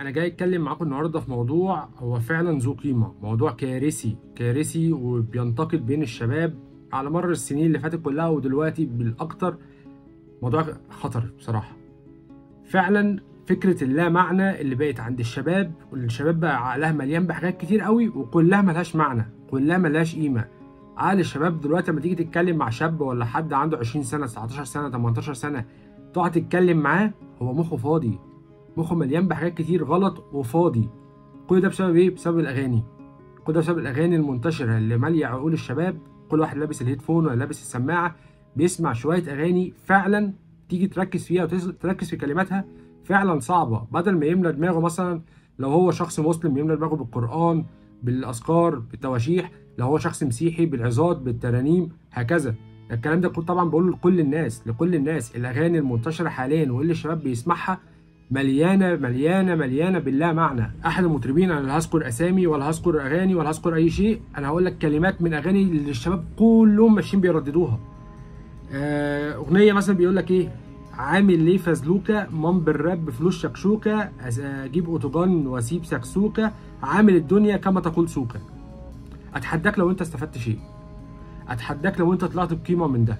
انا جاي اتكلم معاكم النهارده في موضوع هو فعلا ذو قيمة، موضوع كارثي كارثي وبينتقل بين الشباب على مر السنين اللي فاتت كلها ودلوقتي بالاكتر. موضوع خطر بصراحة. فعلا فكرة اللا معنى اللي بقت عند الشباب، والشباب بقى عقلها مليان بحاجات كتير قوي وكلها ملهاش معنى، كلها ملهاش قيمة. عقل الشباب دلوقتي لما تيجي تتكلم مع شاب ولا حد عنده 20 سنة 19 سنة 18 سنة تقعد تتكلم معاه، هو مخه فاضي، مخه مليان بحاجات كتير غلط وفاضي. كل ده بسبب ايه؟ بسبب الاغاني. كل ده بسبب الاغاني المنتشرة اللي ماليه عقول الشباب. كل واحد لابس ال headphone ولا لابس السماعة بيسمع شوية اغاني فعلا تيجي تركز فيها وتركز في كلماتها فعلا صعبة. بدل ما يملى دماغه مثلا لو هو شخص مسلم يملى دماغه بالقران بالاذكار بالتواشيح، لو هو شخص مسيحي بالعظات بالترانيم هكذا. الكلام ده طبعا بقوله لكل الناس، لكل الناس. الاغاني المنتشرة حاليا واللي الشباب بيسمعها مليانة مليانة مليانة باللا معنى. احد المطربين، انا لا هذكر اسامي ولا هذكر اغاني ولا هذكر اي شيء، انا هقول لك كلمات من اغاني اللي الشباب كلهم ماشيين بيرددوها. اغنية مثلا بيقول لك ايه؟ عامل ليه فزلوكه، من بالراب بفلوس شكشوكه، اجيب اوتوجان واسيب سكسوكه، عامل الدنيا كما تقول سوكه. اتحداك لو انت استفدت شيء، اتحداك لو انت طلعت بقيمة من ده.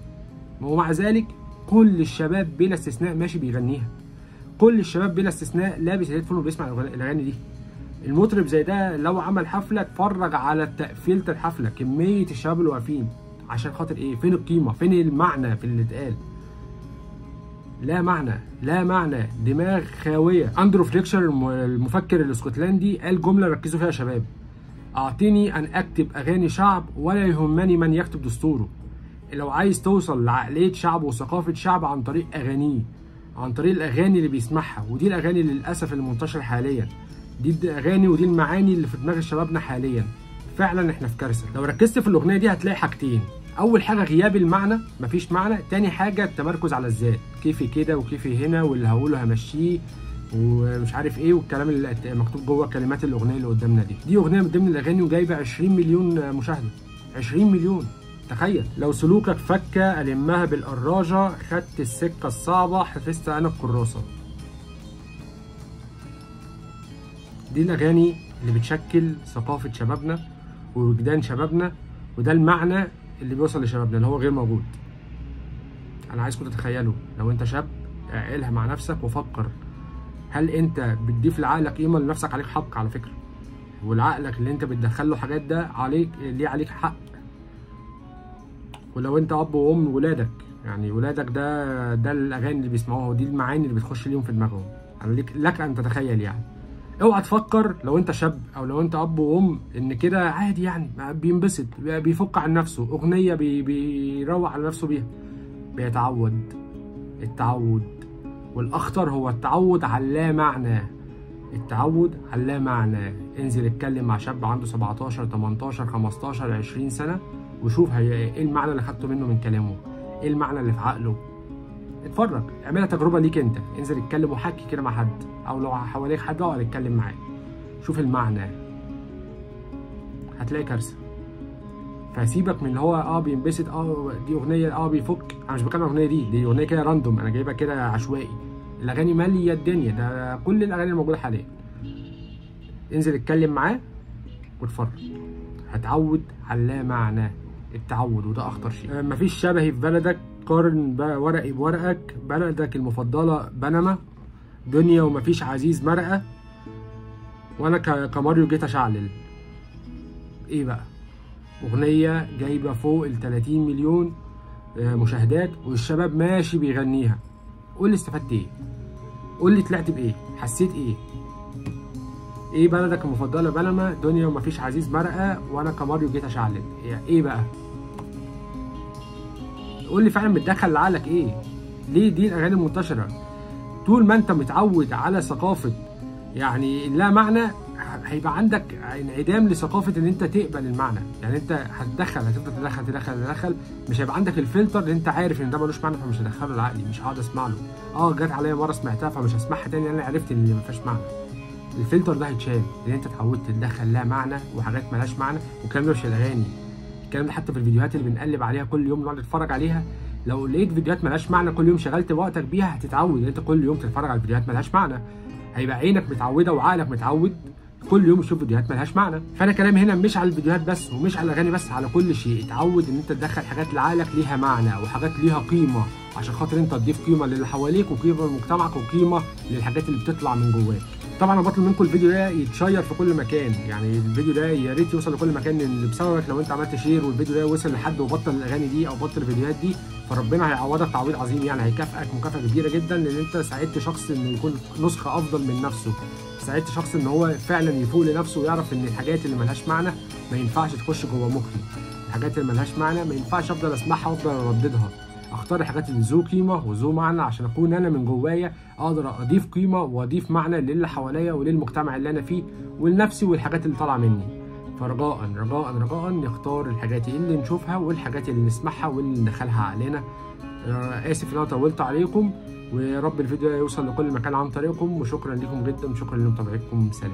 ومع ذلك كل الشباب بلا استثناء ماشي بيغنيها، كل الشباب بلا استثناء لابس ال headphone وبيسمع الاغاني دي. المطرب زي ده لو عمل حفلة اتفرج على تقفيله الحفلة، كمية الشباب اللي واقفين عشان خاطر ايه؟ فين القيمة؟ فين المعنى في اللي اتقال؟ لا معنى، لا معنى، دماغ خاوية. اندرو فليكشر المفكر الاسكتلندي قال جملة ركزوا فيها يا شباب: اعطيني ان اكتب اغاني شعب ولا يهمني من يكتب دستوره. لو عايز توصل لعقليه شعب وثقافة شعب عن طريق اغانيه، عن طريق الاغاني اللي بيسمعها، ودي الاغاني للاسف المنتشرة حاليا، دي الاغاني ودي المعاني اللي في دماغ شبابنا حاليا. فعلا احنا في كارثة. لو ركزت في الاغنية دي هتلاقي حاجتين: اول حاجة غياب المعنى، مفيش معنى. تاني حاجة التمركز على الذات، كيفي كده وكيفي هنا واللي هقوله همشيه ومش عارف ايه، والكلام اللي مكتوب جوه كلمات الاغنية اللي قدامنا دي. دي اغنية من ضمن الاغاني وجايبه 20 مليون مشاهده، 20 مليون. تخيل لو سلوكك فكه المها بالقراجه، خدت السكة الصعبة حفظت انا الكراسة. دي الاغاني اللي بتشكل ثقافة شبابنا ووجدان شبابنا، وده المعنى اللي بيوصل لشبابنا اللي هو غير موجود. انا عايزكم تتخيلوا لو انت شاب اعقلها مع نفسك وفكر، هل انت بتضيف لعقلك قيمة؟ لنفسك عليك حق على فكرة، والعقلك اللي انت بتدخله حاجات ده عليك، ليه عليك حق. ولو انت اب وام ولادك، يعني ولادك ده الاغاني اللي بيسمعوها ودي المعاني اللي بتخش ليهم في دماغهم. يعني لك ان تتخيل. يعني اوعى تفكر لو انت شاب او لو انت اب وام ان كده عادي، يعني بينبسط بيفك عن نفسه، اغنية بيروق على نفسه بيها. بيتعود. التعود، والاخطر هو التعود على اللا معنى. التعود على اللا معنى. انزل اتكلم مع شاب عنده 17 18 15 20 سنة وشوف هي ايه المعنى اللي خدته منه من كلامه، ايه المعنى اللي في عقله. اتفرج، اعملها تجربه ليك انت، انزل اتكلم وحكي كده مع حد، او لو حواليك حد اقعد اتكلم معاه، شوف المعنى، هتلاقي كارثة. فسيبك من اللي هو بينبسط، دي اغنية بيفك. انا مش بتكلم عن الاغنية دي، دي اغنية كده random، انا جايبها كده عشوائي. الاغاني ماليه الدنيا، ده كل الاغاني الموجودة حاليا. انزل اتكلم معاه واتفرج، هتعود على لا معنى. التعود، وده اخطر شيء. مفيش شبهي في بلدك، قارن ورقي بورقك، بلدك المفضلة بنما، دنيا ومفيش عزيز مرقه، وانا كماريو جيت اشعلل. ايه بقى؟ اغنية جايبه فوق ال 30 مليون مشاهدات والشباب ماشي بيغنيها. قول لي استفدت ايه؟ قول لي طلعت بايه؟ حسيت ايه؟ ايه بلدك المفضلة بنما، دنيا ومفيش عزيز مرقه، وانا كماريو جيت اشعلل. ايه بقى؟ قول لي فعلا بتدخل لعقلك ايه؟ ليه دي الاغاني المنتشرة؟ طول ما انت متعود على ثقافة يعني لا معنى، هيبقى عندك انعدام لثقافة ان انت تقبل المعنى. يعني انت هتدخل، هتفضل تدخل تدخل تدخل، مش هيبقى عندك الفلتر اللي انت عارف ان ده ملوش معنى فمش هدخله لعقلي، مش هقعد اسمع له. جت عليا مرة سمعتها فمش هسمعها تاني لان انا عرفت ان ما فيهاش معنى. الفلتر ده هيتشال، لان انت اتعودت تدخل لا معنى وحاجات ملهاش معنى. والكلام ده مش الاغاني، الكلام ده حتى في الفيديوهات اللي بنقلب عليها كل يوم نقعد نتفرج عليها. لو لقيت فيديوهات ملهاش معنى كل يوم شغلت وقتك بيها هتتعود ان انت كل يوم تتفرج على فيديوهات ملهاش معنى. هيبقى عينك متعوده وعقلك متعود كل يوم يشوف فيديوهات ملهاش معنى. فانا كلامي هنا مش على الفيديوهات بس ومش على الاغاني بس، على كل شيء. اتعود ان انت تدخل حاجات لعقلك ليها معنى وحاجات ليها قيمة، عشان خاطر انت تضيف قيمة للي حواليك وقيمه لمجتمعك وقيمه للحاجات اللي بتطلع من جواك. طبعا انا بطلب منكم الفيديو ده يتشير في كل مكان، يعني الفيديو ده يا ريت يوصل لكل مكان، لان بسببك لو انت عملت share والفيديو ده وصل لحد وبطل الاغاني دي او بطل الفيديوهات دي، فربنا هيعوضك تعويض عظيم، يعني هيكافئك مكافاة كبيرة جدا، لان انت ساعدت شخص انه يكون نسخه افضل من نفسه، ساعدت شخص ان هو فعلا يفوق لنفسه ويعرف ان الحاجات اللي ملهاش معنى ما ينفعش تخش جوه مخي، الحاجات اللي ملهاش معنى ما ينفعش افضل اسمعها وافضل ارددها. اختار الحاجات اللي ذو قيمة وذو معنى عشان اكون انا من جوايا اقدر اضيف قيمة واضيف معنى للي حواليا وللمجتمع اللي انا فيه ولنفسي والحاجات اللي طالعه مني. فرجاء رجاء رجاء نختار الحاجات اللي نشوفها والحاجات اللي نسمعها واللي ندخلها عقلنا. اسف ان انا طولت عليكم، ويا رب الفيديو يوصل لكل مكان عن طريقكم، وشكرا لكم جدا وشكرا لمتابعتكم. سلام.